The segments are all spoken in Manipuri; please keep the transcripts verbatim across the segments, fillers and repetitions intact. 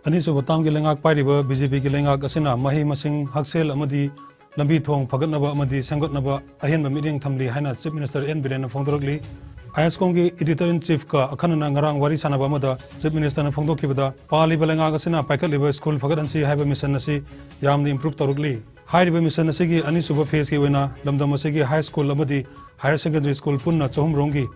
ꯑꯅꯤꯁꯨꯕ ꯇꯥꯝꯒꯤ ꯂꯩꯉꯥꯛ ꯄꯥꯏꯔꯤꯕ ꯕꯤ ꯖꯦ ꯄꯤꯒꯤ ꯂꯩꯉꯥꯛ ꯑꯁꯤꯅ ꯃꯍꯩ ꯃꯁꯤꯡ, ꯍꯛꯁꯦꯜ ꯑꯃꯗꯤ ꯂꯝꯕꯤ ꯊꯣꯡ ꯐꯒꯠꯅꯕ ꯑꯃꯗꯤ ꯁꯦꯝꯒꯠꯅꯕ ꯑꯍꯦꯟꯕ ꯃꯤꯠꯌꯦꯡ ꯊꯝꯂꯤ ꯍꯥꯏꯅ Chief Minister N. ꯕꯤꯔꯦꯟꯅ ꯐꯣꯡꯗꯣꯔꯛꯂꯤ꯫ I S ꯀꯣꯝꯒꯤ Editor in Chief ꯀ ꯑꯈꯟꯅꯅ ꯉꯔꯥꯡ ꯋꯥꯔꯤ ꯁꯥꯟꯅꯕ ꯑꯃꯗ Chief Minister ꯅ ꯐꯣꯡꯗꯣꯛꯈꯤꯕꯗ, ꯄꯥꯜꯂꯤꯕ ꯂꯩꯉꯥꯛ ꯑꯁꯤꯅ ꯄꯥꯏꯈꯠꯂꯤꯕ ꯁ꯭ꯀꯨꯜ ꯐꯒꯠꯍꯟꯁꯤ ꯍꯥꯏꯕ mission ꯑꯁꯤ ꯌꯥꯝꯅ improve ꯇꯧꯔꯛꯂꯤ꯫ ꯍꯥꯏꯔꯤꯕ mission ꯑꯁꯤꯒꯤ ꯑꯅꯤꯁꯨꯕ phase ꯀꯤ ꯑꯣꯏꯅ ꯂꯝꯗꯝ ꯑꯁꯤꯒꯤ high school ꯑꯃꯗꯤ higher secondary school ꯄꯨꯟꯅ ꯆꯍꯨꯝ ꯔꯣꯝꯒꯤ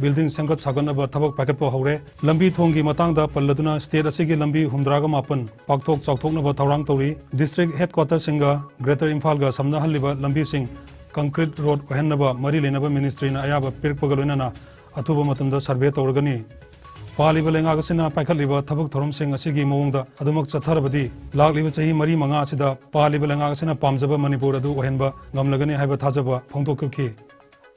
building ꯁꯦꯝꯒꯠ ꯁꯥꯒꯠꯅꯕ ꯊꯕꯛ ꯄꯥꯏꯈꯠꯄ ꯍꯧꯔꯦ꯫ ꯂꯝꯕꯤ ꯊꯣꯡꯒꯤ ꯃꯇꯥꯡꯗ ꯄꯜꯂꯗꯨꯅ, state ꯑꯁꯤꯒꯤ ꯂꯝꯕꯤ ꯍꯨꯝꯗ꯭ꯔꯥꯒ ꯃꯥꯄꯟ ꯄꯥꯛꯊꯣꯛ ꯆꯥꯎꯊꯣꯛꯅꯕ ꯊꯧꯔꯥꯡ ꯇꯧꯔꯤ꯫ District headquarter ꯁꯤꯡꯒ Greater ꯏꯝꯐꯥꯜꯒ ꯁꯝꯅꯍꯜꯂꯤꯕ ꯂꯝꯕꯤꯁꯤꯡ concrete road ꯑꯣꯏꯍꯟꯅꯕ ꯃꯔꯤ ꯂꯩꯅꯕ ministry ꯅ ꯑꯌꯥꯕ ꯄꯤꯔꯛꯄꯒ ꯂꯣꯏꯅꯅ ꯑꯊꯨꯕ ꯃꯇꯝꯗ survey ꯇꯧꯔꯒꯅꯤ꯫ ꯄꯥꯜꯂꯤꯕ ꯂꯩꯉꯥꯛ ꯑꯁꯤꯅ ꯄꯥꯏꯈꯠꯂꯤꯕ ꯊꯕꯛ ꯊꯧꯔꯝꯁꯤꯡ ꯑꯁꯤꯒꯤ ꯃꯑꯣꯡꯗ ꯑꯗꯨꯃꯛ ꯆꯠꯊꯔꯕꯗꯤ, ꯂꯥꯛꯂꯤꯕ ꯆꯍꯤ ꯃꯔꯤ ꯃꯉꯥ ꯑꯁꯤꯗ ꯄꯥꯜꯂꯤꯕ ꯂꯩꯉꯥꯛ ꯑꯁꯤꯅ ꯄꯥꯝꯖꯕ ꯃꯅꯤꯄꯨꯔ ꯑꯗꯨ ꯑꯣꯏꯍꯟꯕ ꯉꯝꯂꯒꯅꯤ ꯍꯥꯏꯕ ꯊꯥꯖꯕ ꯐꯣꯡꯗꯣꯛꯈꯤ꯫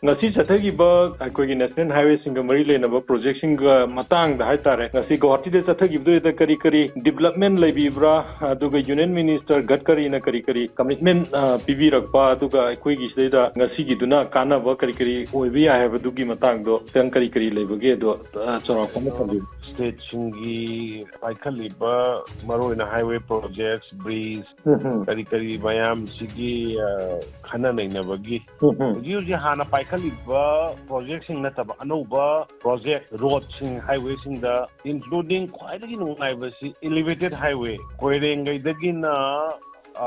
ꯉꯁꯤ ꯆꯠꯊꯈꯤꯕ ꯑꯩꯈꯣꯏꯒꯤ national highway ꯁꯤꯡꯒ ꯃꯔꯤ ꯂꯩꯅꯕ project ꯁꯤꯡꯒ ꯃꯇꯥꯡꯗ ꯍꯥꯏꯇꯥꯔꯦ, ꯉꯁꯤ ꯒꯨꯋꯥꯍꯥꯇꯤꯗ ꯆꯠꯊꯈꯤꯕꯗꯨꯗ ꯀꯔꯤ ꯀꯔꯤ development ꯂꯩꯕꯤꯕ꯭ꯔꯥ, ꯑꯗꯨꯒ Union Minister ꯒꯗꯀꯔꯤꯅ ꯀꯔꯤ ꯀꯔꯤ commitment, ꯑ, ꯄꯤꯕꯤꯔꯛꯄ, ꯑꯗꯨꯒ ꯑꯩꯈꯣꯏꯒꯤ ꯁꯤꯗꯩꯗ ꯉꯁꯤꯒꯤꯗꯨꯅ ꯀꯥꯟꯅꯕ ꯀꯔꯤ ꯀꯔꯤ ꯑꯣꯏꯕ ꯌꯥꯏ ꯍꯥꯏꯕꯗꯨꯒꯤ ꯃꯇꯥꯡꯗꯣ ꯈꯤꯇꯪ ꯀꯔꯤ ꯀꯔꯤ ꯂꯩꯕꯒꯦ ꯑꯗꯣ, ꯑ, ꯆꯥꯎꯔꯥꯛꯄ ꯑꯃ ꯊꯝꯕꯤꯌꯨ꯫ State ꯁꯤꯡꯒꯤ ꯄꯥꯏꯈꯠꯂꯤꯕ ꯃꯔꯨꯑꯣꯏꯅ highway projects, bridge, ꯎꯝ, ꯎꯝ꯫ ꯀꯔꯤ ꯀꯔꯤ ꯃꯌꯥꯝꯁꯤꯒꯤ, ꯑ, ꯈꯟꯅ ꯅꯩꯅꯕꯒꯤ ꯎꯝ, ꯎꯝ꯫ ꯍꯧꯖꯤꯛ ꯍꯧꯖꯤꯛ ꯍꯥꯟꯅ ꯄꯥꯏꯈꯠꯂꯤꯕ project ꯁꯤꯡ ꯅꯠꯇꯕ ꯑꯅꯧꯕ project, road ꯁꯤꯡ, highway ꯁꯤꯡꯗ, including ꯈ꯭ꯋꯥꯏꯗꯒꯤ ꯅꯨꯡꯉꯥꯏꯕꯁꯤ elevated highway, ꯀꯣꯏꯔꯦꯡꯒꯩꯗꯒꯤꯅ, ꯑ,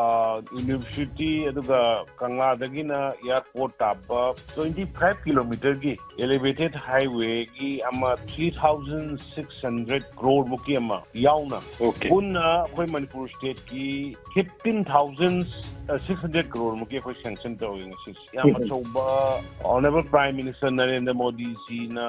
university, ꯑꯗꯨꯒ ꯀꯪꯂꯥꯗꯒꯤꯅ airport ꯇꯥꯕ twenty five kilometer ꯒꯤ elevated highway ꯒꯤ ꯑꯃ three thousand six hundred crore ꯃꯨꯛꯀꯤ ꯑꯃ ꯌꯥꯎꯅ, Okay. ꯄꯨꯟꯅ ꯑꯩꯈꯣꯏ ꯃꯅꯤꯄꯨꯔ state ꯀꯤ fifteen thousand six hundred crore ꯃꯨꯛꯀꯤ ꯑꯩꯈꯣꯏ sanction ꯇꯧꯔꯤ ꯉꯁꯤ꯫ ꯌꯥꯝ ꯎꯝ꯫ ꯑꯆꯧꯕ Honourable Prime Minister Narendra Modi ꯖꯤꯅ,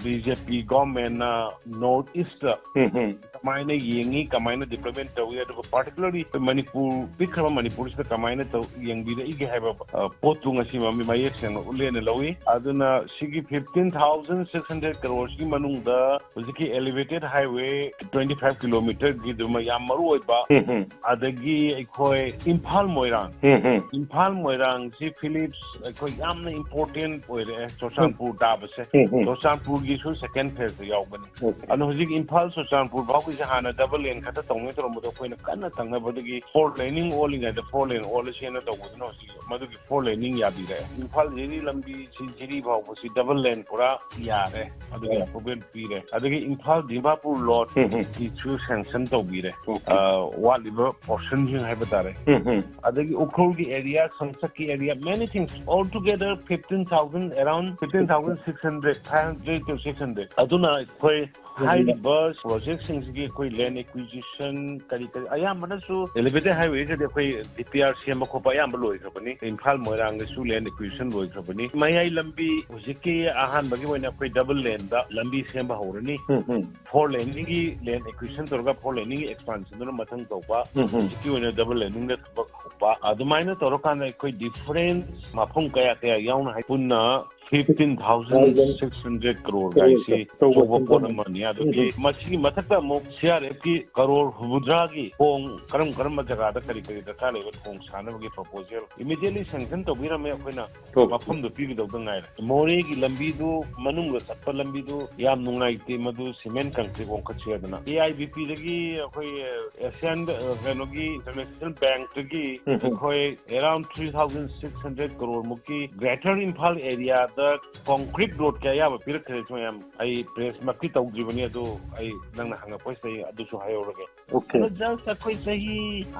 B J P government ꯅ North East ꯇ ꯎꯝ, ꯎꯝ꯫ ꯀꯃꯥꯏꯅ ꯌꯦꯡꯉꯤ, ꯀꯃꯥꯏꯅ development ꯇꯧꯏ, ꯑꯗꯨꯒ particularly ꯃꯅꯤꯄꯨꯔ ꯄꯤꯛꯈ꯭ꯔꯕ ꯃꯅꯤꯄꯨꯔꯁꯤꯗ ꯀꯃꯥꯏꯅ ꯇꯧ ꯌꯦꯡꯕꯤꯔꯛꯏꯒꯦ ꯍꯥꯏꯕ, ꯑ, ꯄꯣꯠꯇꯨ ꯉꯁꯤ ꯃꯃꯤ ꯃꯌꯦꯛ ꯁꯦꯡꯅ ꯎꯠꯂꯦꯅ ꯂꯧꯏ꯫ ꯑꯗꯨꯅ ꯁꯤꯒꯤ fifteen thousand six hundred crore ꯁꯤꯒꯤ ꯃꯅꯨꯡꯗ ꯍꯧꯖꯤꯛꯀꯤ elevated highway twenty five kilometer ꯒꯤꯗꯨꯃ ꯌꯥꯝ ꯃꯔꯨ ꯑꯣꯏꯕ, ꯎꯝ, ꯎꯝ꯫ ꯑꯗꯒꯤ ꯑꯩꯈꯣꯏ ꯏꯝꯐꯥꯜ ꯃꯣꯏꯔꯥꯡ, ꯎꯝ, ꯎꯝ꯫ ꯏꯝꯐꯥꯜ ꯃꯣꯏꯔꯥꯡꯁꯤ ꯐꯤꯂꯤꯞꯁ ꯑꯩꯈꯣꯏ ꯌꯥꯝꯅ important ꯑꯣꯏꯔꯛꯑꯦ ꯆꯨꯔꯆꯥꯟꯄꯨꯔ ꯇꯥꯕꯁꯦ꯫ ꯎꯝ, ꯎꯝ꯫ ꯆꯨꯔꯆꯥꯟꯄꯨꯔꯒꯤꯁꯨ second phase ꯇ ꯌꯥꯎꯕꯅꯤ꯫ Okay꯫ ꯑꯗꯣ ꯍꯧꯖꯤꯛ ꯏꯝꯐꯥꯜ ꯆꯨꯔꯆꯥꯟꯄꯨꯔ ꯐꯥꯎꯒꯤꯁꯦ ꯍꯥꯟꯅ double lane ꯈꯛꯇ ꯇꯧꯅꯤ ꯇꯧꯔꯝꯕꯗꯣ ꯑꯩꯈꯣꯏꯅ ꯀꯟꯅ ꯇꯛꯅꯕꯗꯒꯤ four laning ꯑꯣꯜꯂꯤꯉꯩꯗ four lane ꯑꯣꯜꯂꯁꯦꯅ ꯇꯧꯕꯗꯨꯅ ꯍꯧꯖꯤꯛ ꯃꯗꯨꯒꯤ four laning ꯌꯥꯕꯤꯔꯦ꯫ ꯏꯝꯐꯥꯜ ꯖꯤꯔꯤ ꯂꯝꯕꯤꯁꯤ ꯖꯤꯔꯤ ꯐꯥꯎꯕꯁꯤ double lane ꯄꯨꯔꯥ ꯌꯥꯔꯦ꯫ ꯑꯗꯨꯒꯤ ꯎꯝ꯫ Approval ꯄꯤꯔꯦ꯫ ꯑꯗꯒꯤ ꯏꯝꯐꯥꯜ ꯗꯤꯃꯥꯄꯨꯔ ꯂꯣꯠ ꯎꯝ, ꯎꯝ꯫ ꯒꯤꯁꯨ sanction ꯇꯧꯕꯤꯔꯦ꯫ Okay꯫ ꯑ, ꯋꯥꯠꯂꯤꯕ portion ꯁꯤꯡ ꯍꯥꯏꯕ ꯇꯥꯔꯦ꯫ ꯎꯝ, ꯎꯝ꯫ ꯑꯗꯒꯤ ꯎꯈ꯭ꯔꯨꯜꯒꯤ area, ꯁꯪꯁꯛꯀꯤ area, many things, all together fifteen thousand, around fifteen thousand six hundred, five hundred to six hundred꯫ ꯑꯗꯨꯅ ꯑꯩꯈꯣꯏ ꯎꯝ꯫ ꯍꯥꯏꯔꯤꯕ project ꯁꯤꯡꯁꯤꯒꯤ ꯑꯩꯈꯣꯏ land acquisition ꯀꯔꯤ ꯀꯔꯤ ꯑꯌꯥꯝꯕꯅꯁꯨ elevated highway ꯁꯤꯗꯤ ꯑꯩꯈꯣꯏ D P R ꯁꯦꯝꯕ ꯈꯣꯠꯄ ꯑꯌꯥꯝꯕ ꯂꯣꯏꯈ꯭ꯔꯕꯅꯤ꯫ Imphal ꯃꯣꯏꯔꯥꯡꯒꯤꯁꯨ land acquisition ꯂꯣꯏꯈ꯭ꯔꯕꯅꯤ꯫ ꯃꯌꯥꯏ ꯂꯝꯕꯤ ꯍꯧꯖꯤꯛꯀꯤ ꯑꯍꯥꯟꯕꯒꯤ ꯑꯣꯏꯅ ꯑꯩꯈꯣꯏ double lane ꯗ ꯂꯝꯕꯤ ꯁꯦꯝꯕ ꯍꯧꯔꯅꯤ꯫ ꯎꯝ, ꯎꯝ꯫ Four laning ꯒꯤ land acquisition ꯇꯧꯔꯒ four laning ꯒꯤ expansion ꯗꯨꯅ ꯃꯊꯪ ꯇꯧꯕ꯫ ꯎꯝ, ꯎꯝ꯫ ꯍꯧꯖꯤꯛꯀꯤ ꯑꯣꯏꯅ double laning ꯗ ꯊꯕꯛ ꯍꯧꯕ꯫ ꯑꯗꯨꯃꯥꯏꯅ ꯇꯧꯔꯀꯥꯟꯗ ꯑꯩꯈꯣꯏ difference ꯃꯐꯝ ꯀꯌꯥ ꯀꯌꯥ ꯌꯥꯎꯅ ꯍꯥꯏ ꯄꯨꯟꯅ fifteen thousand six hundred crore ꯒꯥꯏꯁꯤ ꯑꯆꯧꯕ ꯑꯆꯧꯕ ꯄꯣꯠ ꯊꯕꯛ꯫ ꯑꯃꯅꯤ꯫ ꯑꯗꯨꯒꯤ ꯎꯝ꯫ ꯃꯁꯤꯒꯤ ꯃꯊꯛꯇ ꯑꯃꯨꯛ C R F ꯀꯤ ꯀꯔꯣꯔ ꯍꯨꯝꯐꯨꯇꯔꯥꯒꯤ ꯊꯣꯡ ꯀꯔꯝ ꯀꯔꯝꯕ ꯖꯒꯥꯗ ꯀꯔꯤ ꯀꯔꯤ ꯗꯔꯀꯥꯔ ꯂꯩꯕ ꯊꯣꯡ ꯁꯥꯅꯕꯒꯤ proposal immediately sanction ꯇꯧꯕꯤꯔꯝꯃꯦ꯫ ꯑꯩꯈꯣꯏꯅ Okay꯫ ꯃꯐꯝꯗꯨ ꯄꯤꯒꯗꯧꯗ ꯉꯥꯏꯔꯦ꯫ ꯃꯣꯔꯦꯒꯤ ꯂꯝꯕꯤꯗꯨ, ꯃꯅꯨꯡꯗ ꯆꯠꯄ ꯂꯝꯕꯤꯗꯨ ꯌꯥꯝ ꯅꯨꯡꯉꯥꯏꯇꯦ, ꯃꯗꯨ cement concrete ꯑꯣꯟꯈꯠꯁꯦ ꯍꯥꯏꯗꯅ꯫ A I B P ꯗꯒꯤ ꯑꯩꯈꯣꯏ, ꯑ, Asian, ꯑ, ꯀꯩꯅꯣꯒꯤ International Bank ꯇꯒꯤ ꯎꯝ, ꯎꯝ꯫ ꯑꯩꯈꯣꯏ around three thousand six hundred crore ꯃꯨꯛꯀꯤ Greater Imphal area ꯗ concrete road ꯀꯤ ꯑꯌꯥꯕ ꯄꯤꯔꯛꯈ꯭ꯔꯦ ꯃꯌꯥꯝ꯫ ꯑꯩ press ꯃꯛꯇꯤ ꯇꯧꯗ꯭ꯔꯤꯕꯅꯤ, ꯑꯗꯨ ꯑꯩ ꯅꯪꯅ ꯍꯪꯉꯛꯄꯁꯤꯗ ꯑꯩ ꯑꯗꯨꯁꯨ ꯍꯥꯏꯍꯧꯔꯒꯦ꯫ Okay꯫ ꯑꯗꯣ just ꯑꯩꯈꯣꯏ ꯆꯍꯤ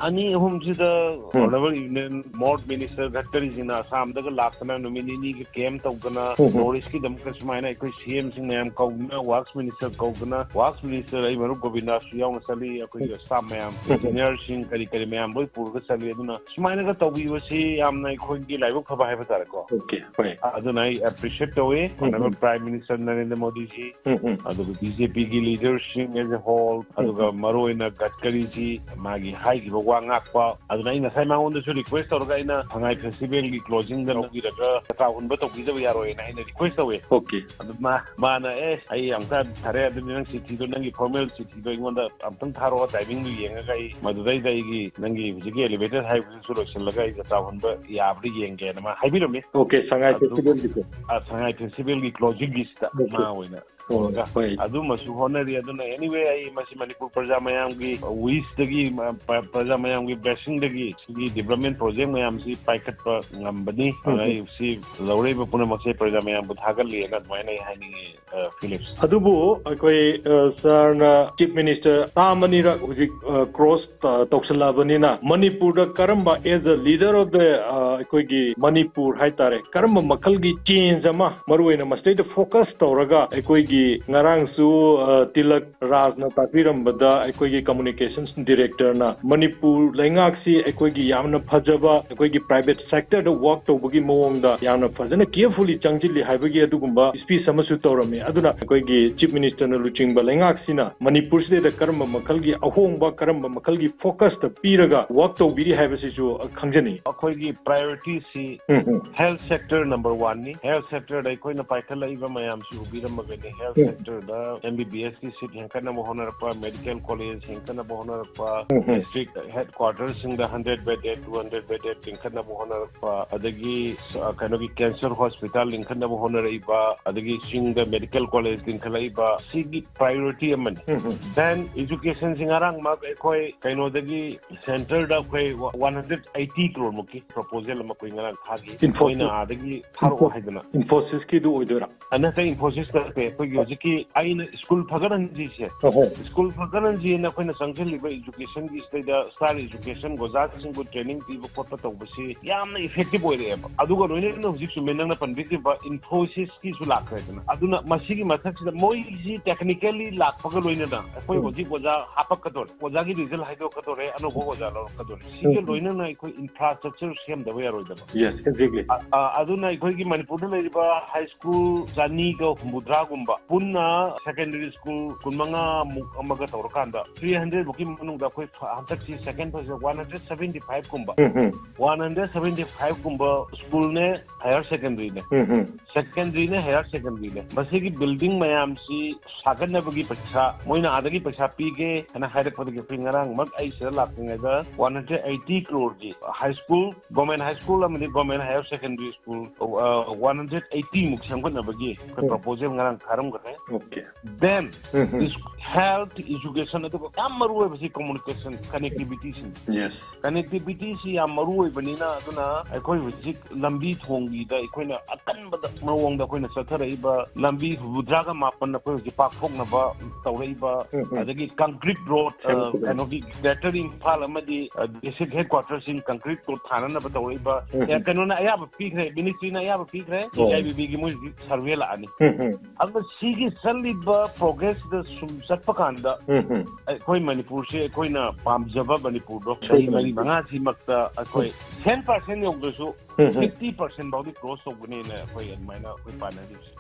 ꯑꯅꯤ ꯑꯍꯨꯝꯁꯤꯗ ꯎꯝ꯫ Honourable Union Mort Minister ꯒꯗꯀꯔꯤꯁꯤꯅ ꯑꯁꯥꯝꯗꯒ ꯂꯥꯛꯇꯅ ꯅꯨꯃꯤꯠ ꯅꯤꯅꯤꯒ camp ꯇꯧꯗꯅ ꯎꯝ, ꯎꯝ꯫ North East ꯀꯤꯗꯃꯛꯇ ꯁꯨꯃꯥꯏꯅ ꯑꯩꯈꯣꯏ C M ꯁꯤꯡ ꯃꯌꯥꯝ ꯀꯧꯗꯅ, Works Minister ꯀꯧꯗꯅ, Works Minister ꯑꯩ ꯃꯔꯨꯞ ꯒꯣꯕꯤꯟꯗꯥꯁꯁꯨ ꯌꯥꯎꯅ ꯆꯠꯂꯤ, ꯑꯩꯈꯣꯏꯒꯤ staff ꯃꯌꯥꯝ, ꯎꯝ, ꯎꯝ꯫ Engineer ꯁꯤꯡ ꯀꯔꯤ ꯀꯔꯤ ꯃꯌꯥꯝ ꯂꯣꯏ ꯄꯨꯔꯒ ꯆꯠꯂꯤ꯫ ꯑꯗꯨꯅ ꯁꯨꯃꯥꯏꯅꯒ ꯇꯧꯕꯤꯕꯁꯤ ꯌꯥꯝꯅ ꯑꯩꯈꯣꯏꯒꯤ ꯂꯥꯏꯕꯛ ꯐꯕ ꯍꯥꯏꯕ ꯇꯥꯔꯦꯀꯣ꯫ Okay, ꯍꯣꯏ꯫ ꯑꯗꯨꯅ ꯑꯩ ꯑꯦꯄ꯭ꯔꯤꯁꯤꯌꯦꯠ ꯇꯧꯏ꯫ ꯎꯝ, ꯎꯝ꯫ ꯑꯣꯅꯔꯦꯕꯜ ꯄ꯭ꯔꯥꯏꯝ ꯃꯤꯅꯤꯁꯇꯔ ꯅꯔꯦꯟꯗ꯭ꯔ ꯃꯣꯗꯤꯖꯤ, ꯎꯝ, ꯎꯝ꯫ ꯑꯗꯨꯒ ꯕꯤ ꯖꯦ ꯄꯤꯒꯤ ꯂꯤꯗꯔꯁꯤꯡ ꯑꯦꯖ ꯑꯦ ꯍꯣꯜ, ꯎꯝ, ꯑꯗꯨꯒ ꯎꯝ꯫ ꯃꯔꯨꯑꯣꯏꯅ ꯒꯗꯀꯔꯤꯖꯤ, ꯃꯥꯒꯤ ꯍꯥꯏꯈꯤꯕ ꯋꯥ ꯉꯥꯛꯄ꯫ ꯑꯗꯨꯅ ꯑꯩ ꯉꯁꯥꯏ ꯃꯉꯣꯟꯗꯁꯨ ꯔꯤꯀ꯭ꯋꯦꯁ ꯇꯧꯔꯒ, ꯑꯩꯅ ꯁꯉꯥꯏ ꯐꯦꯁꯇꯤꯚꯦꯜꯒꯤ ꯀ꯭ꯂꯣꯖꯤꯡꯗ ꯂꯧꯕꯤꯔꯒ ꯆꯥꯛꯀꯥ ꯍꯨꯟꯕ ꯇꯧꯕꯤꯗꯕ ꯌꯥꯔꯣꯏꯅ ꯑꯩꯅ ꯔꯤꯀ꯭ꯋꯦꯁ ꯇꯧꯋꯦ꯫ ꯑꯣꯀꯦ꯫ ꯑꯗꯨ ꯃꯥ, ꯃꯥꯅ, "ꯑꯦ, ꯑꯩ ꯑꯃꯨꯛꯇ ꯐꯔꯦ, ꯑꯗꯨꯗꯤ ꯅꯪ ꯆꯤꯊꯤꯗꯣ, ꯅꯪꯒꯤ ꯐꯣꯔꯃꯦꯜ ꯆꯤꯊꯤꯗꯣ ꯑꯩꯉꯣꯟꯗ ꯑꯝꯇꯪ ꯊꯥꯔꯛꯑꯣ, ꯇꯥꯏꯃꯤꯡꯗꯨ ꯌꯦꯡꯉꯒ ꯑꯩ ꯃꯗꯨꯗꯩꯗ ꯑꯩꯒꯤ, ꯅꯪꯒꯤ ꯍꯧꯖꯤꯛꯀꯤ ꯑꯦꯂꯤꯚꯦꯇꯦꯠ ꯍꯥꯏꯕꯗꯨꯁꯨ ꯂꯣꯏꯁꯤꯜꯂꯒ ꯑꯩ ꯆꯥꯛꯀꯥ ꯍꯨꯟꯕ ꯌꯥꯕ꯭ꯔꯥ ꯌꯦꯡꯒꯦꯅ" ꯃꯥ ꯍꯥꯏꯕꯤꯔꯝꯃꯤ꯫ ꯑꯣꯀꯦ, ꯁꯉꯥꯏ ꯑꯗꯨ, ꯐꯦꯁꯇꯤꯚꯦꯜꯒꯤꯁꯦ? ꯑ, ꯁꯉꯥꯏ ꯐꯦꯁꯇꯤꯚꯦꯜꯒꯤ ꯀ꯭ꯂꯣꯖꯤꯡꯒꯤꯁꯤꯗ ꯑꯣꯀꯦ꯫ ꯃꯥ ꯑꯣꯏꯅ ꯑꯣ, ꯇꯧꯔꯒ ꯍꯣꯏ꯫ ꯑꯗꯨꯃꯁꯨ ꯍꯣꯠꯅꯔꯤ꯫ ꯑꯗꯨꯅ, anyway, ꯑꯩ ꯃꯁꯤ ꯃꯅꯤꯄꯨꯔ ꯄ꯭ꯔꯖꯥ ꯃꯌꯥꯝꯒꯤ ꯋꯤꯁꯇꯒꯤ, ꯃ-, ꯄ-, ꯄ꯭ꯔꯖꯥ ꯃꯌꯥꯝꯒꯤ ꯕ꯭ꯂꯦꯁꯤꯡꯗꯒꯤ ꯁꯤꯒꯤ ꯗꯤꯕ꯭ꯂꯞꯃꯦꯟ ꯄ꯭ꯔꯣꯖꯦꯛ ꯃꯌꯥꯝꯁꯤ ꯄꯥꯏꯈꯠꯄ ꯉꯝꯕꯅꯤ꯫ ꯎꯝ, ꯎꯝ꯫ ꯑꯗꯨꯅ ꯑꯩ ꯁꯤ ꯂꯧꯔꯛꯏꯕ ꯄꯨꯝꯅꯃꯛꯁꯦ ꯄ꯭ꯔꯖꯥ ꯃꯌꯥꯝꯕꯨ ꯊꯥꯒꯠꯂꯤꯅ ꯑꯗꯨꯃꯥꯏꯅ ꯑꯩ ꯍꯥꯏꯅꯤꯡꯉꯤ, ꯑ, ꯐꯤꯂꯤꯞꯁ꯫ ꯑꯗꯨꯕꯨ ꯑꯩꯈꯣꯏ, ꯑ, ꯁꯥꯔꯅ ꯆꯤꯐ ꯃꯤꯅꯤꯁꯇꯔ ꯇꯥꯝ ꯑꯅꯤꯔꯛ ꯍꯧꯖꯤꯛ, ꯑ, ꯀ꯭ꯔꯣꯁ, ꯑ, ꯇꯧꯁꯜꯂꯛꯑꯕꯅꯤꯅ, ꯃꯅꯤꯄꯨꯔꯗ ꯀꯔꯝꯕ, as a leader of the, ꯑ, ꯑꯩꯈꯣꯏꯒꯤ ꯃꯅꯤꯄꯨꯔ ꯍꯥꯏꯇꯥꯔꯦ, ꯀꯔꯝꯕ ꯃꯈꯜꯒꯤ ꯆꯦꯟꯖ ꯑꯃ, ꯃꯔꯨꯑꯣꯏꯅ ꯃꯁꯤꯗꯩꯗ ꯐꯣꯀꯁ ꯇꯧꯔꯒ, ꯑꯩꯈꯣꯏꯒꯤ ꯉꯔꯥꯡꯁꯨ, ꯑ, ꯇꯤꯂꯛ ꯔꯥꯖꯅ ꯇꯥꯛꯄꯤꯔꯝꯕꯗ, ꯑꯩꯈꯣꯏꯒꯤ ꯀꯝꯃꯨꯅꯤꯀꯦꯁꯟꯁ ꯗꯤꯔꯦꯛꯇꯔꯅ ꯃꯅꯤꯄꯨꯔ ꯂꯩꯉꯥꯛꯁꯤ ꯑꯩꯈꯣꯏꯒꯤ ꯌꯥꯝꯅ ꯐꯖꯕ, ꯑꯩꯈꯣꯏꯒꯤ ꯄ꯭ꯔꯥꯏꯚꯦꯠ ꯁꯦꯛꯇꯔꯗ ꯋꯥꯔꯛ ꯇꯧꯕꯒꯤ ꯃꯑꯣꯡꯗ ꯌꯥꯝꯅ ꯐꯖꯅ ꯀꯦꯌꯔꯐꯨꯜꯂꯤ ꯆꯪꯁꯤꯜꯂꯤ ꯍꯥꯏꯕꯒꯤ ꯑꯗꯨꯒꯨꯝꯕ ꯁ꯭ꯄꯤꯆ ꯑꯃꯁꯨ ꯇꯧꯔꯝꯃꯤ꯫ ꯑꯗꯨꯅ ꯑꯩꯈꯣꯏꯒꯤ ꯆꯤꯐ ꯃꯤꯅꯤꯁꯇꯔꯅ ꯂꯨꯆꯤꯡꯕ ꯂꯩꯉꯥꯛꯁꯤꯅ ꯃꯅꯤꯄꯨꯔꯁꯤꯗꯩꯗ ꯀꯔꯝꯕ ꯃꯈꯜꯒꯤ ꯑꯍꯣꯡꯕ, ꯀꯔꯝꯕ ꯃꯈꯜꯒꯤ ꯐꯣꯀꯁꯇ ꯄꯤꯔꯒ ꯋꯥꯔꯛ ꯇꯧꯕꯤꯔꯤ ꯍꯥꯏꯕꯁꯤꯁꯨ ꯈꯪꯖꯅꯤꯡꯏ꯫ ꯑꯩꯈꯣꯏꯒꯤ ꯄ꯭ꯔꯥꯏꯌꯣꯔꯤꯇꯤꯁꯤ um, um. Health sector number ꯋꯥꯟꯅꯤ꯫ ꯍꯦꯜꯊ ꯁꯦꯛꯇꯔꯗ ꯑꯩꯈꯣꯏꯅ ꯄꯥꯏꯈꯠꯂꯛꯏꯕ ꯃꯌꯥꯝꯁꯤ ꯎꯕꯤꯔꯝꯃꯒꯅꯤ꯫ Health um. ꯁꯦꯛꯇꯔꯗ ꯑꯦꯝ ꯕꯤ ꯕꯤ ꯑꯦꯁꯀꯤ ꯁꯤꯠ ꯍꯦꯟꯒꯠꯅꯕ ꯍꯣꯠꯅꯔꯛꯄ, ꯃꯦꯗꯤꯀꯦꯜ ꯀꯣꯂꯦꯖ ꯍꯦꯟꯒꯠꯅꯕ ꯍꯣꯠꯅꯔꯛꯄ, ꯎꯝ, ꯎꯝ꯫ ꯗꯤꯁꯇ꯭ꯔꯤꯛ ꯍꯦꯗ ꯀ꯭ꯋꯥꯇꯔꯁꯤꯡꯗ hundred bedded, two hundred bedded ꯂꯤꯡꯈꯠꯅꯕ ꯍꯣꯠꯅꯔꯛꯄ, ꯑꯗꯒꯤ, ꯑ, ꯀꯩꯅꯣꯒꯤ ꯀꯦꯟꯁꯔ ꯍꯣꯁꯄꯤꯇꯥꯜ ꯂꯤꯡꯈꯠꯅꯕ ꯍꯣꯠꯅꯔꯛꯏꯕ, ꯑꯗꯒꯤ ꯆꯤꯡꯗ ꯃꯦꯗꯤꯀꯦꯜ ꯀꯣꯂꯦꯖ ꯂꯤꯡꯈꯠꯂꯛꯏꯕ, ꯁꯤꯒꯤ ꯄ꯭ꯔꯥꯏꯌꯣꯔꯤꯇꯤ ꯑꯃꯅꯤ꯫ ꯎꯝ, ꯎꯝ꯫ ꯗꯦꯟ ꯏꯖꯨꯀꯦꯁꯟꯁꯤ ꯉꯔꯥꯡꯃꯛ ꯑꯩꯈꯣꯏ ꯀꯩꯅꯣꯗꯒꯤ ꯁꯦꯟꯇꯔꯗ ꯑꯩꯈꯣꯏ ꯋꯥꯟ ꯍꯟꯗ꯭ꯔꯦꯗ ꯑꯩꯠꯇꯤ ꯀ꯭ꯔꯣꯔ ꯃꯨꯛꯀꯤ ꯄ꯭ꯔꯣꯄꯣꯖꯦꯜ ꯑꯃ ꯑꯩꯈꯣꯏ ꯉꯔꯥꯡ ꯊꯥꯈꯤ꯫ ꯏꯟꯐꯣꯁꯤꯁ꯫ ꯃꯣꯏꯅ ꯑꯥꯗꯒꯤ ꯊꯥꯔꯛꯑꯣ ꯏꯟꯐꯣ-, ꯍꯥꯏꯗꯅ꯫ ꯏꯟꯐꯣꯁꯤꯁꯀꯤꯗꯨ ꯑꯣꯏꯗꯣꯏꯔꯥ? ꯑ, ꯅꯠꯇꯦ, ꯏꯟꯐꯣꯁꯤꯁ ꯅꯠꯇꯦ꯫ ꯑꯩꯈꯣꯏꯒꯤ ꯍꯧꯖꯤꯛꯀꯤ ꯑꯩꯅ ꯁ꯭ꯀꯨꯜ ꯐꯒꯠꯍꯟꯁꯤꯁꯦ, ꯑꯍꯣ꯫ ꯁ꯭ꯀꯨꯜ ꯐꯒꯠꯍꯟꯁꯤꯅ ꯑꯩꯈꯣꯏꯅ ꯆꯪꯁꯤꯜꯂꯤꯕ ꯏꯖꯨꯀꯦꯁꯟꯒꯤ ꯁꯤꯗꯩꯗ ꯁ꯭ꯇꯥꯔ ꯏꯖꯨꯀꯦꯁꯟ ꯑꯣꯖꯥꯁꯤꯡꯕꯨ ꯇ꯭ꯔꯦꯅꯤꯡ ꯄꯤꯕ ꯈꯣꯠꯄ ꯇꯧꯕꯁꯤ ꯌꯥꯝꯅ ꯏꯐꯦꯛꯇꯤꯚ ꯑꯣꯏꯔꯛꯑꯦꯕ꯫ ꯑꯗꯨꯒ ꯂꯣꯏꯅꯅ ꯍꯧꯖꯤꯛ ꯆꯨꯝꯃꯦ ꯅꯪꯅ ꯄꯟꯕꯤꯈꯤꯕ ꯏꯟꯐꯣꯁꯤꯁꯀꯤꯁꯨ ꯂꯥꯛꯈ꯭ꯔꯦꯗꯅ꯫ ꯑꯗꯨꯅ ꯃꯁꯤꯒꯤ ꯃꯊꯛꯁꯤꯗ ꯃꯣꯏꯁꯤ ꯇꯦꯛꯅꯤꯀꯦꯜꯂꯤ ꯂꯥꯛꯄꯒ ꯂꯣꯏꯅꯅ ꯑꯩꯈꯣꯏ ꯎꯝ꯫ ꯍꯧꯖꯤꯛ ꯑꯣꯖꯥ ꯍꯥꯞꯄꯛꯀꯗꯣꯔꯦ, ꯑꯣꯖꯥꯒꯤ ꯔꯤꯖꯜ ꯍꯥꯏꯗꯣꯔꯛꯀꯗꯣꯔꯦ, ꯑꯅꯧꯕ ꯑꯣꯖꯥ ꯂꯧꯔꯛꯀꯗꯣꯔꯦ꯫ ꯁꯤꯒ ꯎꯝ, ꯎꯝ꯫ ꯂꯣꯏꯅꯅ ꯑꯩꯈꯣꯏ ꯏꯟꯐ꯭ꯔꯥꯁ꯭ꯇ꯭ꯔꯛꯆꯔ ꯁꯦꯝꯗꯕ ꯌꯥꯔꯣꯏꯗꯕ꯫ Yes, exactly. ꯑ, ꯑ, ꯑꯗꯨꯅ ꯑꯩꯈꯣꯏꯒꯤ ꯃꯅꯤꯄꯨꯔꯗ ꯂꯩꯔꯤꯕ ꯍꯥꯏ ꯁ꯭ꯀꯨꯜ ꯆꯅꯤꯒ ꯍꯨꯝꯐꯨꯇꯔꯥꯒꯨꯝꯕ, ꯄꯨꯟꯅ ꯁꯦꯀꯦꯟꯗꯔꯤ ꯁ꯭ꯀꯨꯜ ꯀꯨꯟꯃꯉꯥ ꯃꯨꯛ ꯑꯃꯒ ꯇꯧꯔꯀꯥꯟꯗ ꯊ꯭ꯔꯤ ꯍꯟꯗ꯭ꯔꯦꯗ ꯃꯨꯛꯀꯤ ꯃꯅꯨꯡꯗ ꯑꯩꯈꯣꯏ ꯐ-, ꯍꯟꯗꯛꯁꯤ second phase one hundred seventy five ꯀꯨꯝꯕ, um, um. One hundred seventy five ꯀꯨꯝꯕ ꯁ꯭ꯀꯨꯜꯅꯦ, ꯍꯥꯌꯔ ꯁꯦꯀꯦꯟꯗꯔꯤꯅꯦ꯫ ꯎꯝ, ꯎꯝ꯫ ꯁꯦꯀꯦꯟꯗꯔꯤꯅꯦ, ꯍꯥꯌꯔ ꯁꯦꯀꯦꯟꯗꯔꯤꯅꯦ꯫ ꯃꯁꯤꯒꯤ ꯕꯤꯜꯗꯤꯡ ꯃꯌꯥꯝꯁꯤ ꯁꯥꯒꯠꯅꯕꯒꯤ ꯄꯩꯁꯥ, ꯃꯣꯏꯅ ꯑꯥꯗꯒꯤ ꯄꯩꯁꯥ ꯄꯤꯒꯦ ꯍꯥꯏꯅ ꯍꯥꯏꯔꯛꯄꯗꯒꯤ ꯑꯩꯈꯣꯏ ꯉꯔꯥꯡꯃꯛ ꯑꯩ ꯁꯤꯗ ꯂꯥꯛꯇ꯭ꯔꯤꯉꯩꯗ ꯋꯥꯟ ꯍꯟꯗ꯭ꯔꯦꯗ ꯑꯩꯠꯇꯤ ꯀ꯭ꯔꯣꯔꯒꯤ high school, government high school ꯑꯃꯗꯤ government higher secondary school, uh, one hundred eighty ꯃꯨꯛ ꯁꯦꯝꯒꯠꯅꯕꯒꯤ ꯑꯩꯈꯣꯏ ꯎꯝ꯫ ꯄ꯭ꯔꯄꯣꯖꯦꯜ ꯉꯔꯥꯡ ꯊꯥꯔꯝꯈ꯭ꯔꯦ꯫ ꯑꯣꯀꯦ꯫ Then, um, um. ꯏꯁ-, health, education, ꯑꯗꯨꯒ ꯌꯥꯝ ꯃꯔꯨ ꯑꯣꯏꯕꯁꯤ communication, connectivity ꯁꯤꯅꯤ꯫ Yes꯫ Connectivity ꯁꯤ ꯌꯥꯝ ꯃꯔꯨ ꯑꯣꯏꯕꯅꯤꯅ, ꯑꯗꯨꯅ ꯑꯩꯈꯣꯏ ꯍꯧꯖꯤꯛ ꯂꯝꯕꯤ ꯊꯣꯡꯒꯤꯗ ꯑꯩꯈꯣꯏꯅ ꯑꯀꯟꯕꯗ ꯃꯑꯣꯡꯗ ꯑꯩꯈꯣꯏꯅ ꯆꯠꯊꯔꯛꯏꯕ ꯂꯝꯕꯤ ꯍꯨꯝꯐꯨꯇꯔꯥꯒ ꯃꯥꯄꯟ ꯑꯩꯈꯣꯏ ꯍꯧꯖꯤꯛ ꯄꯥꯛꯊꯣꯛꯅꯕ ꯇꯧꯔꯛꯏꯕ, ꯎꯝ, ꯎꯝ꯫ ꯑꯗꯒꯤ concrete road, ꯑ, ꯁꯦꯝꯕ ꯈꯨꯗꯤꯡ꯫ ꯀꯩꯅꯣꯒꯤ Greater ꯏꯝꯐꯥꯜ ꯑꯃꯗꯤ, ꯑ, district headquarter ꯁꯤꯡ concrete road ꯊꯥꯅꯅꯕ ꯇꯧꯔꯛꯏꯕ, ꯎꯝ, ꯑꯦ, ꯎꯝ꯫ ꯀꯩꯅꯣꯅ ꯑꯌꯥꯕ ꯄꯤꯈ꯭ꯔꯦ, ministry ꯅ ꯑꯌꯥꯕ ꯄꯤꯈ꯭ꯔꯦ, ꯑꯣ꯫ ꯏ ꯑꯥꯏ ꯕꯤ ꯕꯤ ꯒꯤ ꯃꯣꯏ ꯍꯧꯖꯤꯛ survey ꯂꯥꯛꯑꯅꯤ꯫ ꯎꯝ, ꯎꯝ꯫ ꯑꯗꯨꯒ ꯁꯤꯒꯤ ꯆꯠꯂꯤꯕ progress ꯁꯤꯗ ꯁꯨꯝ ꯆꯠꯄ ꯀꯥꯟꯗ ꯎꯝ, ꯎꯝ꯫ ꯑꯩꯈꯣꯏ ꯃꯅꯤꯄꯨꯔꯁꯦ ꯑꯩꯈꯣꯏꯅ ꯄꯥꯝꯖꯕ ꯃꯅꯤꯄꯨꯔꯗꯣ ꯆꯍꯤ ꯃꯔꯤ ꯃꯉꯥꯁꯤꯃꯛꯇ ꯑꯩꯈꯣꯏ ten percent ꯌꯧꯗ꯭ꯔꯁꯨ ꯎꯝ, ꯎꯝ꯫ Fifty percent ꯐꯥꯎꯗꯤ cross ꯇꯧꯒꯅꯤꯅ ꯑꯩꯈꯣꯏ ꯑꯗꯨꯃꯥꯏꯅ ꯑꯩꯈꯣꯏ ꯄꯥꯅꯔꯤꯕꯁꯦ꯫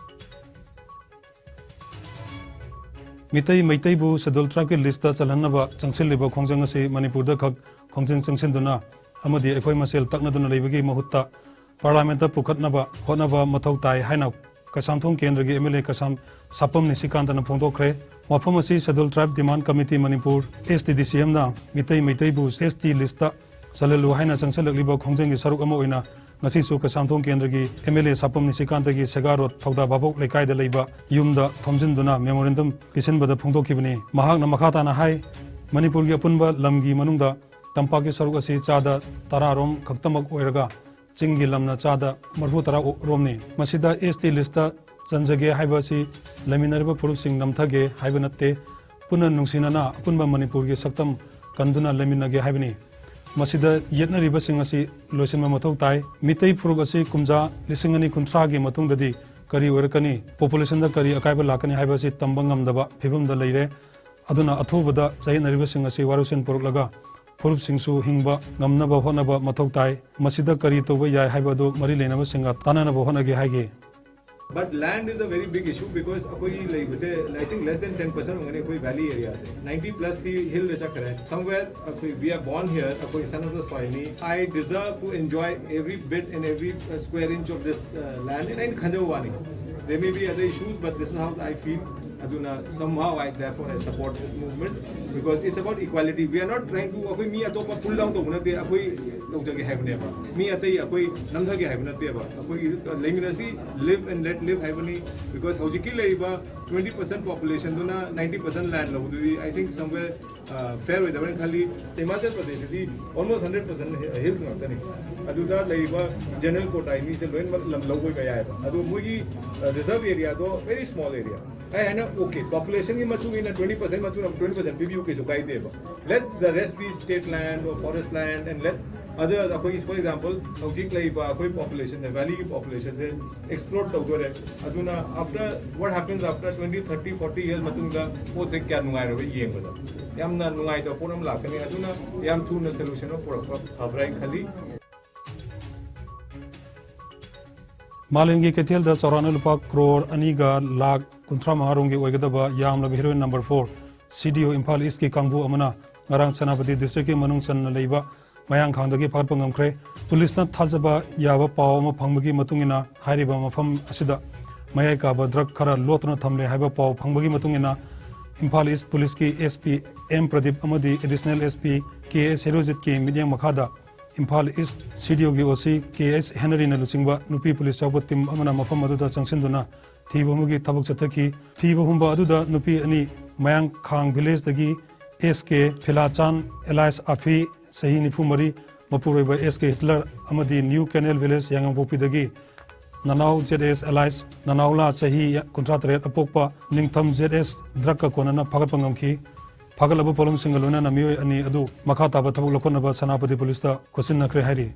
ꯃꯤꯇꯩ ꯃꯩꯇꯩꯕꯨ Scheduled Tribe ꯀꯤ list ꯇ ꯆꯜꯍꯟꯅꯕ ꯆꯪꯁꯤꯜꯂꯤꯕ ꯈꯣꯡꯖꯪ ꯑꯁꯤ ꯃꯅꯤꯄꯨꯔꯗ ꯈꯛ ꯈꯣꯡꯖꯪ ꯆꯪꯁꯤꯟꯗꯨꯅ ꯑꯃꯗꯤ ꯑꯩꯈꯣꯏ ꯃꯁꯦꯜ ꯇꯛꯅꯗꯨꯅ ꯂꯩꯕꯒꯤ ꯃꯍꯨꯠꯇ Parliament ꯇ ꯄꯨꯈꯠꯅꯕ ꯍꯣꯠꯅꯕ ꯃꯊꯧ ꯇꯥꯏ ꯍꯥꯏꯅ ꯀꯩꯁꯥꯝꯊꯣꯡ ꯀꯦꯟꯗ꯭ꯔꯒꯤ ꯑꯦꯝ ꯑꯦꯜ ꯑꯦ ꯀꯩꯁꯥꯝ ꯁꯥꯄꯝ ꯅꯤꯁꯤꯀꯥꯟꯇꯅ ꯐꯣꯡꯗꯣꯛꯈ꯭ꯔꯦ꯫ ꯋꯥꯐꯝ ꯑꯁꯤ Scheduled Tribe Demand Committee Manipur, S T D C M ꯅ ꯃꯤꯇꯩ ꯃꯩꯇꯩꯕꯨ ꯑꯦꯁ ꯇꯤ list ꯇ ꯆꯜꯍꯜꯂꯨ ꯍꯥꯏꯅ ꯆꯪꯁꯤꯜꯂꯛꯂꯤꯕ ꯈꯣꯡꯖꯪꯒꯤ ꯁꯔꯨꯛ ꯑꯃ ꯑꯣꯏꯅ ꯉꯁꯤꯁꯨ ꯀꯩꯁꯥꯝꯊꯣꯡ ꯀꯦꯟꯗ꯭ꯔꯒꯤ ꯑꯦꯝ ꯑꯦꯜ ꯑꯦ ꯁꯥꯄꯝ ꯅꯤꯁꯤꯀꯥꯟꯇꯒꯤ ꯁꯦꯒꯥ ꯔꯣꯗ ꯊꯧꯗꯥ ꯚꯥꯕꯣꯛ ꯂꯩꯀꯥꯏꯗ ꯂꯩꯕ ꯌꯨꯝꯗ ꯊꯣꯝꯖꯤꯟꯗꯨꯅ memorandum ꯄꯤꯁꯤꯟꯕꯗ ꯐꯣꯡꯗꯣꯛꯈꯤꯕꯅꯤ꯫ ꯃꯍꯥꯛꯅ ꯃꯈꯥ ꯇꯥꯅ ꯍꯥꯏ, ꯃꯅꯤꯄꯨꯔꯒꯤ ꯑꯄꯨꯟꯕ ꯂꯝꯒꯤ ꯃꯅꯨꯡꯗ ꯇꯝꯄꯥꯛꯀꯤ ꯁꯔꯨꯛ ꯑꯁꯤ ꯆꯥꯗ ꯇꯔꯥ ꯔꯣꯝ ꯈꯛꯇꯃꯛ ꯑꯣꯏꯔꯒ, ꯆꯤꯡꯒꯤ ꯂꯝꯅ ꯆꯥꯗ ꯃꯔꯤꯐꯨ ꯇꯔꯥ ꯔꯣꯝꯅꯤ꯫ ꯃꯁꯤꯗ ꯑꯦꯁ ꯇꯤ list ꯇ ꯆꯟꯖꯒꯦ ꯍꯥꯏꯕ ꯑꯁꯤ ꯂꯩꯃꯤꯟꯅꯔꯤꯕ ꯐꯨꯔꯨꯞꯁꯤꯡ ꯅꯝꯊꯒꯦ ꯍꯥꯏꯕ ꯅꯠꯇꯦ, ꯄꯨꯟꯅ ꯅꯨꯡꯁꯤꯅꯅ ꯑꯄꯨꯟꯕ ꯃꯅꯤꯄꯨꯔꯒꯤ ꯁꯛꯇꯝ ꯀꯟꯗꯨꯅ ꯂꯩꯃꯤꯟꯅꯒꯦ ꯍꯥꯏꯕꯅꯤ꯫ ꯃꯁꯤꯗ ꯌꯦꯠꯅꯔꯤꯕꯁꯤꯡ ꯑꯁꯤ ꯂꯣꯏꯁꯤꯟꯕ ꯃꯊꯧ ꯇꯥꯏ꯫ ꯃꯤꯇꯩ ꯐꯨꯔꯨꯞ ꯑꯁꯤ ꯀꯨꯝꯖꯥ ꯂꯤꯁꯤꯡ ꯑꯅꯤ ꯀꯨꯟꯊ꯭ꯔꯥꯒꯤ ꯃꯇꯨꯡꯗꯗꯤ ꯀꯔꯤ ꯑꯣꯏꯔꯛꯀꯅꯤ, population ꯗ ꯀꯔꯤ ꯑꯀꯥꯏꯕ ꯂꯥꯛꯀꯅꯤ ꯍꯥꯏꯕ ꯑꯁꯤ ꯇꯝꯕ ꯉꯝꯗꯕ ꯐꯤꯕꯝꯗ ꯂꯩꯔꯦ꯫ ꯑꯗꯨꯅ ꯑꯊꯨꯕꯗ ꯆꯌꯦꯠꯅꯔꯤꯕꯁꯤꯡ ꯑꯁꯤ ꯋꯥꯔꯣꯏꯁꯤꯟ ꯄꯨꯔꯛꯂꯒ ꯐꯨꯔꯨꯞꯁꯤꯡꯁꯨ ꯍꯤꯡꯕ ꯉꯝꯅꯕ ꯍꯣꯠꯅꯕ ꯃꯊꯧ ꯇꯥꯏ꯫ ꯃꯁꯤꯗ ꯀꯔꯤ ꯇꯧꯕ ꯌꯥꯏ ꯍꯥꯏꯕ ꯑꯗꯨ ꯃꯔꯤ ꯂꯩꯅꯕꯁꯤꯡꯒ ꯇꯥꯟꯅꯅꯕ ꯍꯣꯠꯅꯒꯦ ꯍꯥꯏꯈꯤ꯫ But land is a very big issue because ꯑꯩꯈꯣꯏꯒꯤ ꯂꯩꯕꯁꯦ, I think, less than ten percent ꯑꯣꯏꯒꯅꯤ ꯑꯩꯈꯣꯏ valley areaꯁꯦ꯫ Ninety plus ꯇꯤ hillꯗ ꯆꯠꯈ꯭ꯔꯦ꯫ Somewhere ꯑꯩꯈꯣꯏ we are born here, ꯑꯩꯈꯣꯏ son of the soilꯅꯤ꯫ I deserve to enjoy every bit and every square inch of this uh, land. And ꯑꯩꯅ ꯈꯟꯖꯕ ꯋꯥꯅꯤ, there may be other issues, but this is how I feel. ꯑꯗꯨꯅ somehow I therefore I support this movement because it's about equality. We are not trying to, ꯑꯩꯈꯣꯏ ꯃꯤ ꯑꯇꯣꯞꯄ pull down ꯇꯧꯕ ꯅꯠꯇꯦ, ꯑꯩꯈꯣꯏ ꯇꯧꯖꯒꯦ ꯍꯥꯏꯕꯅꯦꯕ꯫ ꯃꯤ ꯑꯇꯩ ꯑꯩꯈꯣꯏ ꯅꯝꯊꯒꯦ ꯍꯥꯏꯕ ꯅꯠꯇꯦꯕ꯫ ꯑꯩꯈꯣꯏꯒꯤ ꯂꯩꯃꯤꯟꯅꯁꯤ, live and let live ꯍꯥꯏꯕꯅꯤ꯫ Because ꯍꯧꯖꯤꯛꯀꯤ ꯂꯩꯔꯤꯕ twenty percent populationꯗꯨꯅ ninety percent land ꯂꯧꯕꯗꯨꯗꯤ I think somewhere fair ꯑꯣꯏꯗꯕ꯭ꯔꯅ ꯈꯜꯂꯤ꯫ Himachal ꯄ꯭ꯔꯗꯦꯁꯇꯗꯤ almost hundred percent hills ꯉꯥꯛꯇꯅꯤ꯫ ꯑꯗꯨꯗ ꯂꯩꯔꯤꯕ general quota ꯃꯤꯁꯦ ꯂꯣꯏꯅꯃꯛ ꯂꯝ ꯂꯧꯕ ꯑꯣꯏꯕ ꯌꯥꯏꯑꯕ꯫ ꯑꯗꯣ ꯃꯣꯏꯒꯤ reserve areaꯗꯣ very small area꯫ ꯑꯩ ꯍꯥꯏꯅ okay, populationꯒꯤ ꯃꯇꯨꯡ ꯏꯟꯅ twenty percent ꯃꯇꯨꯡ twenty percent ꯄꯤꯕꯤꯌꯨ, ꯀꯩꯁꯨ ꯀꯥꯏꯗꯦꯕ꯫ Let the rest be state land or forest land and let other, ꯑꯩꯈꯣꯏꯒꯤ for example ꯍꯧꯖꯤꯛ ꯂꯩꯔꯤꯕ ꯑꯩꯈꯣꯏ populationꯁꯦ, valleyꯒꯤ populationꯁꯦ explore ꯇꯧꯗꯣꯔꯦ꯫ ꯑꯗꯨꯅ after, what happens after twenty, thirty, forty years ꯃꯇꯨꯡꯗ ꯄꯣꯠꯁꯦ ꯀꯌꯥ ꯅꯨꯡꯉꯥꯏꯔꯣꯏ ꯌꯦꯡꯕꯗ꯫ ꯌꯥꯝꯅ ꯅꯨꯡꯉꯥꯏꯇꯕ ꯄꯣꯠ ꯑꯃ ꯂꯥꯛꯀꯅꯤ꯫ ꯑꯗꯨꯅ ꯌꯥꯝ ꯊꯨꯅ solution ꯑꯃ ꯄꯨꯔꯛꯄ ꯐꯕ꯭ꯔꯥ ꯍꯥꯏꯅ ꯈꯜꯂꯤ꯫ ꯃꯥꯂꯦꯝꯒꯤ ꯀꯩꯊꯦꯜꯗ ꯆꯥꯎꯔꯥꯛꯅ ꯂꯨꯄꯥ ꯀ꯭ꯔꯣꯔ ꯑꯅꯤꯒ ꯂꯥꯈ ꯀꯨꯟꯊ꯭ꯔꯥ ꯃꯉꯥ ꯔꯣꯝꯒꯤ ꯑꯣꯏꯒꯗꯕ ꯌꯥꯝꯂꯕ heroin number four, CDO Imphal ꯏꯁꯀꯤ ꯀꯥꯡꯕꯨ ꯑꯃꯅ ꯉꯔꯥꯡ ꯁꯦꯅꯥꯄꯇꯤ ꯗꯤꯁꯇ꯭ꯔꯤꯛꯀꯤ ꯃꯅꯨꯡ ꯆꯟꯅ ꯂꯩꯕ ꯃꯌꯥꯡꯈꯥꯡꯗꯒꯤ ꯐꯥꯒꯠꯄ ꯉꯝꯈ꯭ꯔꯦ꯫ ꯄꯨꯂꯤꯁꯅ ꯊꯥꯖꯕ ꯌꯥꯕ ꯄꯥꯎ ꯑꯃ ꯐꯪꯕꯒꯤ ꯃꯇꯨꯡ ꯏꯟꯅ ꯍꯥꯏꯔꯤꯕ ꯃꯐꯝ ꯑꯁꯤꯗ ꯃꯌꯥꯏ ꯀꯥꯕ drug ꯈꯔ ꯂꯣꯠꯇꯨꯅ ꯊꯝꯂꯦ ꯍꯥꯏꯕ ꯄꯥꯎ ꯐꯪꯕꯒꯤ ꯃꯇꯨꯡ ꯏꯟꯅ ꯏꯝꯐꯥꯜ ꯏꯁ ꯄꯨꯂꯤꯁꯀꯤ SP M ꯄ꯭ꯔꯗꯤꯞ ꯑꯃꯗꯤ Additional SP K S ꯍꯦꯔꯣꯖꯤꯠꯀꯤ ꯃꯤꯠꯌꯦꯡ ꯃꯈꯥꯗ ꯏꯝꯐꯥꯜ ꯏꯁ CDOꯒꯤ OC K S ꯍꯦꯅꯔꯤꯅ ꯂꯨꯆꯤꯡꯕ ꯅꯨꯄꯤ ꯄꯨꯂꯤꯁ ꯌꯥꯎꯕ team ꯑꯃꯅ ꯃꯐꯝ ꯑꯗꯨꯗ ꯆꯪꯁꯤꯟꯗꯨꯅ ꯊꯤꯕ ꯑꯃꯒꯤ ꯊꯕꯛ ꯆꯠꯊꯈꯤ꯫ ꯊꯤꯕ ꯍꯨꯝꯕ ꯑꯗꯨꯗ ꯅꯨꯄꯤ ꯑꯅꯤ, ꯃꯌꯥꯡꯈꯥꯡ villageꯗꯒꯤ S K ꯐꯤꯂꯥꯆꯥꯟ alias ꯑꯐꯤ, ꯆꯍꯤ ꯅꯤꯐꯨ ꯃꯔꯤ, ꯃꯄꯨꯔꯣꯏꯕ S K ꯍꯤꯠꯂꯔ ꯑꯃꯗꯤ New Canal Village ꯌꯥꯏꯉꯪꯄꯣꯛꯄꯤꯗꯒꯤ ꯅꯅꯥꯎ Z S alias ꯅꯅꯥꯎꯂꯥ, ꯆꯍꯤ ꯀꯨꯟꯊ꯭ꯔꯥ ꯇꯔꯦꯠ ꯑꯄꯣꯛꯄ ꯅꯤꯡꯊꯝ Z S drugꯀ ꯀꯣꯟꯅꯅ ꯐꯥꯒꯠꯄ ꯉꯝꯈꯤ꯫ ꯐꯥꯒꯠꯂꯕ ꯄꯣꯠꯂꯝꯁꯤꯡꯒ ꯂꯣꯏꯅꯅ ꯃꯤꯑꯣꯏ ꯑꯅꯤ ꯑꯗꯨ ꯃꯈꯥ ꯇꯥꯕ ꯊꯕꯛ ꯂꯧꯈꯠꯅꯕ ꯁꯦꯅꯥꯄꯇꯤ ꯄꯨꯂꯤꯁꯇ ꯈꯣꯠꯆꯤꯟꯅꯈ꯭ꯔꯦ ꯍꯥꯏꯔꯤ꯫